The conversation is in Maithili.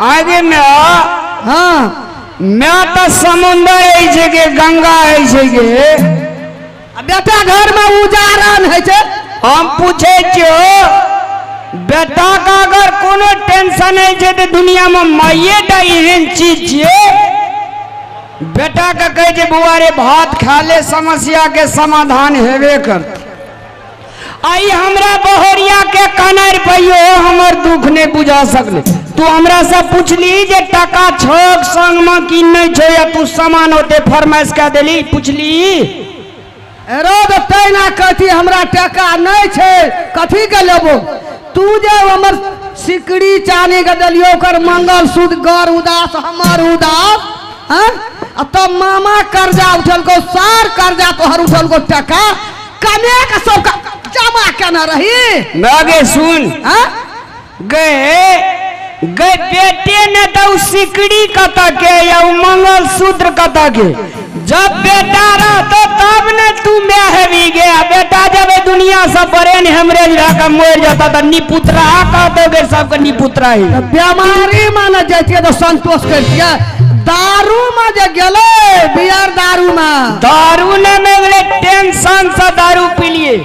आगे में हाँ। मैं तऽ समुंदर होइ छै के गंगा होइ छै के। आ बेटा घर में उजारन होइ छै। हम पूछै छियौ, बेटा के अगर कोनो टेंशन होइ छै तऽ दुनिया में माइए टा एहन चीज छियै, बेटा के कहै छै बौआ रे भात खा ले, समस्या के समाधान हेबे करतै। आई हमरा बहरिया के कनार पाइयो हमर दुख नहीं बुझा सकले। तू हमरा से पूछली जे टका छक संग में कि नहीं छो, या तू सामान होते फरमाइश कह देली, पूछली। रो तऽ तैना कथी हमरा टका नहीं छै, कथी के लेबो? तू जे हमर सिकड़ी चानी के देलियो, ओकर मंगलसूत्र गर उदास हमर उदास। हाँ, आ तब मामा कर्जा उठलको, सार कर्जा तोहर उठलको, टका कमे के सब जमा केने रही। लगे सुन। हाँ? गए गए बेटे ने तो उ सिकड़ी कत के या उ मंगलसूत्र कत के, जब बेटा रहतो तब ने तू मैं हेबी गया। बेटा जब ए दुनिया से ब्रेन हेमरेज रह के मर जाता तो निपुत्रा कहतो गे सबके निपुत्रा ही। बीमारी में ने जैतियै तो संतोष करतियै, दारू में जे गेलै बियर दारू में। दारू ने में गेलै, टेंशन से दारू पी लिए।